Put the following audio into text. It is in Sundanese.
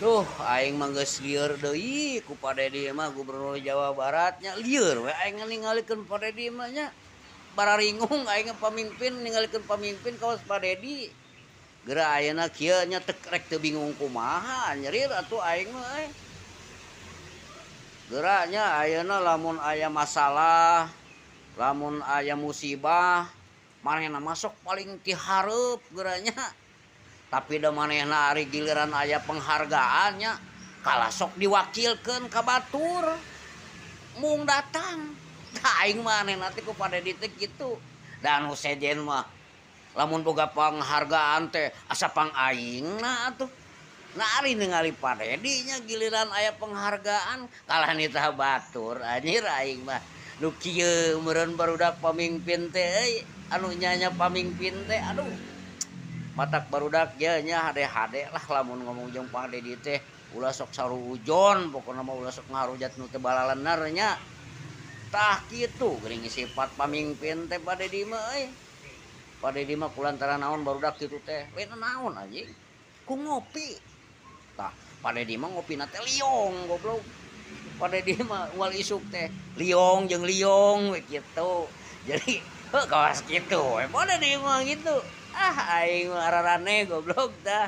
Duh, aing mah geus lieur deui ku Pak Dedi mah Gubernur Jawa Barat nya, lieur we aing ningalikeun Pak Dedi mah nya. Bararingung aing pamimpin ningalikeun pamimpin kawas Pak Dedi. Geura ayeuna kieu nya teu rek teu bingung kumaha anjir atuh aing mah euy. Geura nya ayeuna lamun aya masalah, lamun aya musibah, manehna mah sok paling ti hareup geura nya. Tapi da manehna ari giliran aya penghargaan nya kalah sok diwakilkeun ka batur. Mung datang. Tah aing mah anehna teh ku Pak Dedi teh kitu. Da anu sejen mah lamun boga penghargaan teh asa pang aingna atuh. Nah ari ningali Pak Dedi nya giliran aya penghargaan kalah nitah batur anjir aing mah. Nu kieu meureun barudak pamimpin teh euy, anu nya pamimpin teh aduh. Matak barudak ye nya hade-hade lah lamun ngomong jeung Pak Dedi teh ulah sok saruujon pokona mah ulah sok ngarujat nu teu balalener nya. Tah kitu geuning sifat pamimpin teh Pak Dedi mah euy. Pak Dedi mah kulantaran naon barudak kitu teh, lain naon anjing, ku ngopi. Tah Pak Dedi mah ngopina teh liong goblok. Pak Dedi mah unggal isuk teh liong jeung liong we kitu. Jadi heuh kawas kitu we Pak Dedi mah gitu. Ah aing mah araraneh goblok tah.